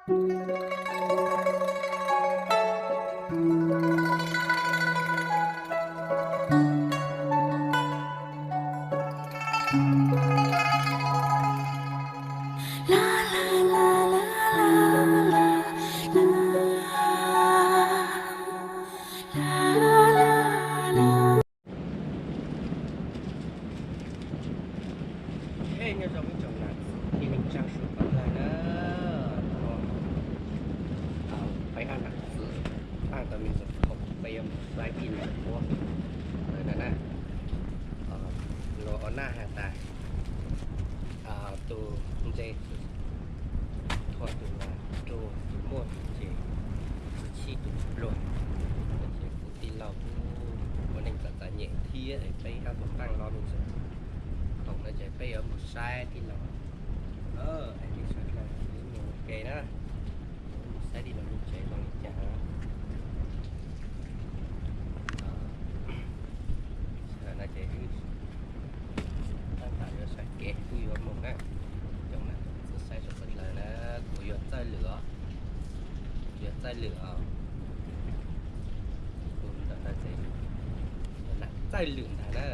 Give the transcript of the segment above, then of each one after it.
Nyob zoo ib tsoom nam txiv kwv tij neej tsa sawv daws na, peb ob nam txiv, peb tau me ntxhais thaum peb yuav mus saib tij laug Huab ntawd na, los ua naj has tas tus ntse, thov tus ruam tus muaj ces tus chij tus pluag, ces kuv tij laug kuj ua neej txom txom nyem thiab es peb ob tug nqaij los me ntxhais thaum no ces peb yuav mus saib tij laug, es nej sawv daws mus ua ke na, mus saib tij laug lub tsev zoo li cas. Sawv daws no ces wb tab tom yuav sawv kev wb yuav mus na. Cov nam cov txiv saib sawv daws na, kuv yuav txawj lwm os, yuav txawj lwm os. Kuv ntawm no ces nam txawj lwm ntag na.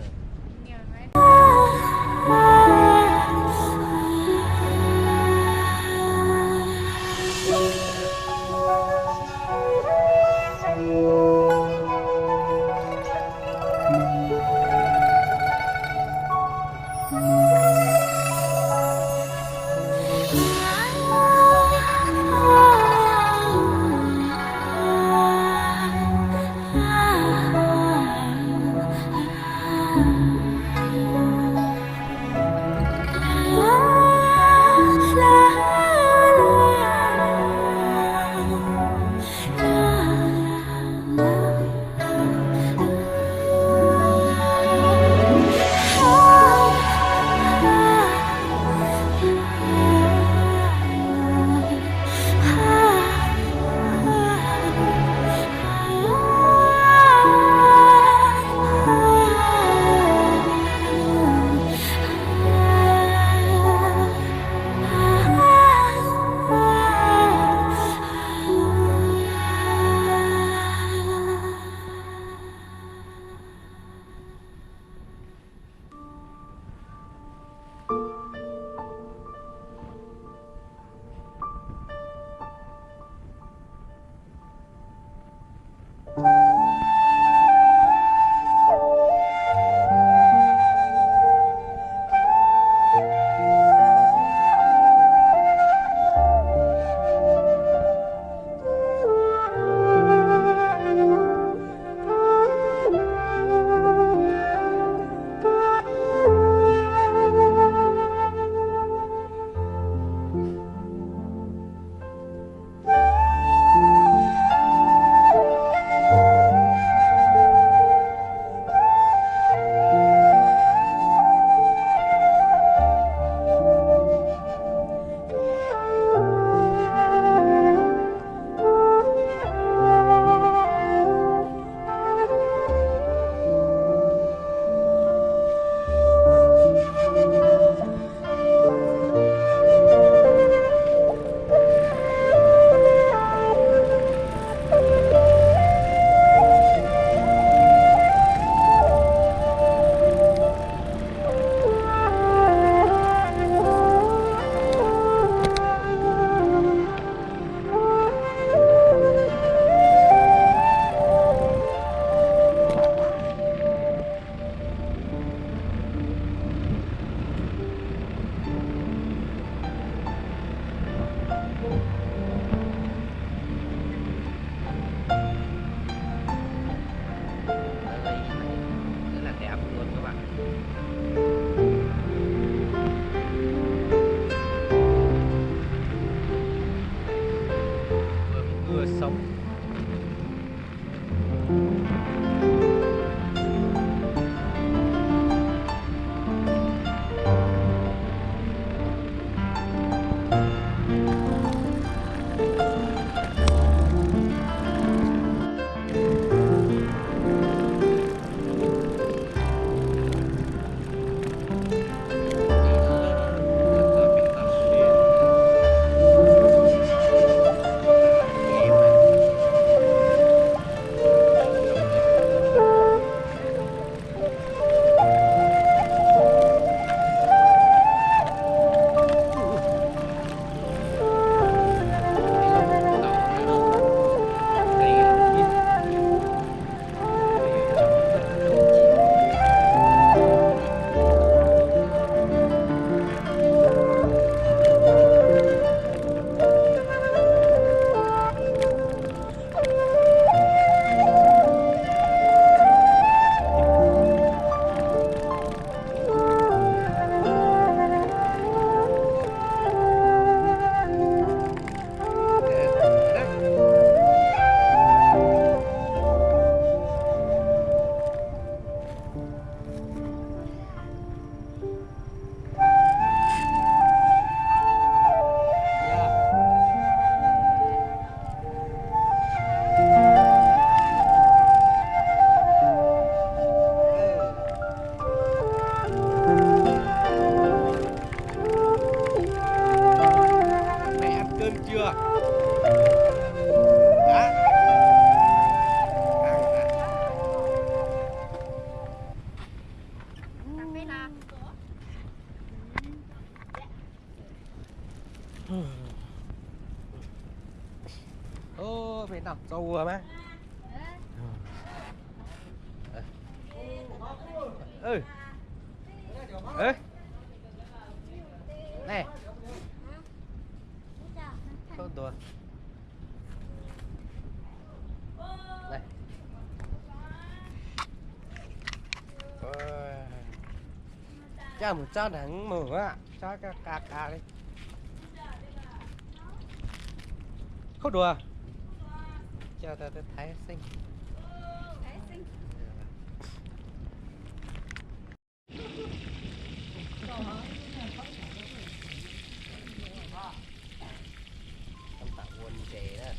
Đó là cái áo mưa các bạn. Mưa, mưa sống. Ub, peb noj txob ua mas. Ne, txob ntua. Coj mus tsob nrag mus, tsob qa qa li. Khaub dua. Coj tau thaiv xeeb. Tam ua ntses na.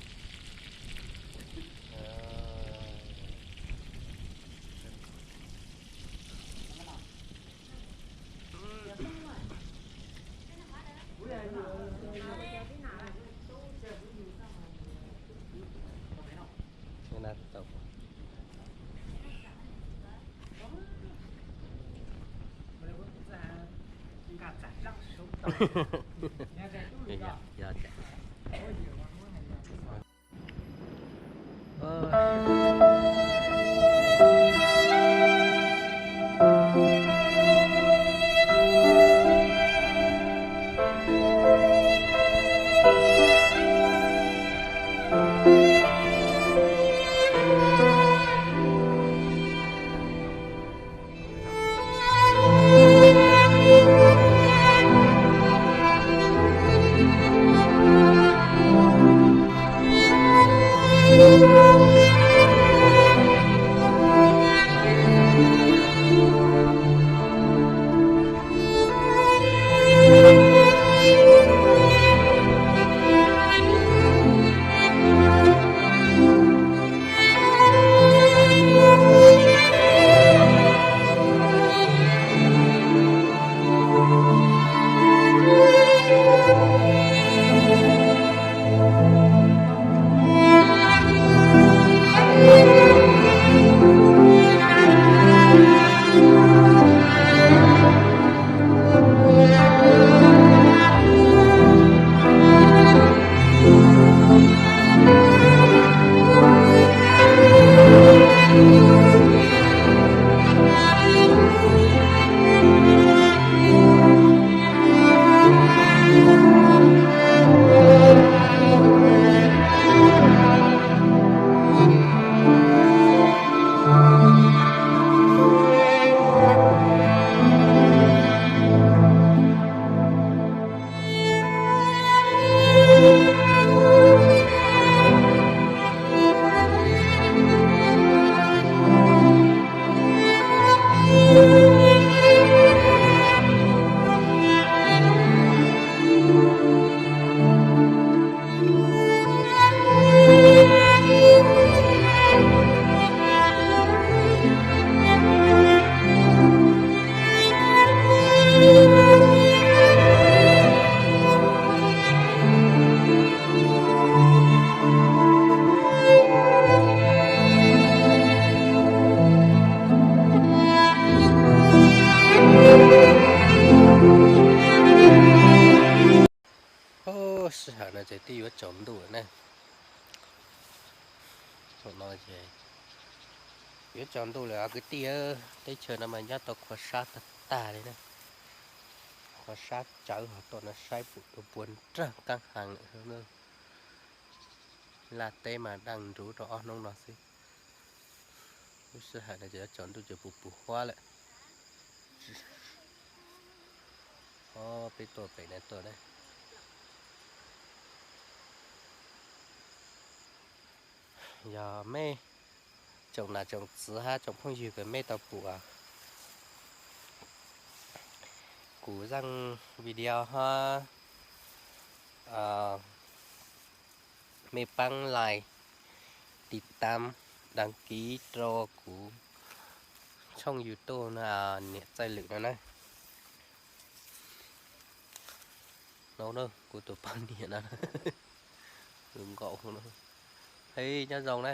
Sij hawm no ces twb yuav tsaus ntuj lawm na. Thaum no ces yuav tsaus ntuj lawm os kwv tij. Teb chaws no mas nyob tau qhua sab tag tag li na. Qhua sab tsawv ho tuaj no saib pum tus puav nrag qab heev lawm. Laj teb mas daj nruv rau ob hnub no xwb. Lub sij hawm no ces yuav tsaus ntuj ces puv puv huab lawm. Ob peb tuaj pem no tuaj na. Yog mej tsoom nam tsoom txwv hab tsoom phooj ywg kws mej tau pum kuv zaj video hab mej paab like, tiv tam, đăng ký rau kuv tshooj YouTube no, niam Txawj Lwm no na. No na, kuv tus poj niam no, tus nkaus no. Hej, nyob zoo na.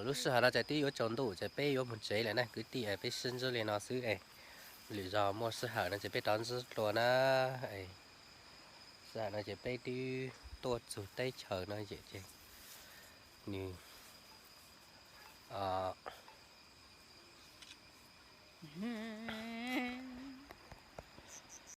Lub sij hawm no ces twb yuav tsaus ntuj ces peb yuav mus tsev lawm na kwv tij, peb sib ntsib li no xwb es. Lwm zaus muaj sij hawm no ces peb rov ntxub dlua na. Sij hawm no ces peb twb tuaj txug teb chaws no yom, ces nws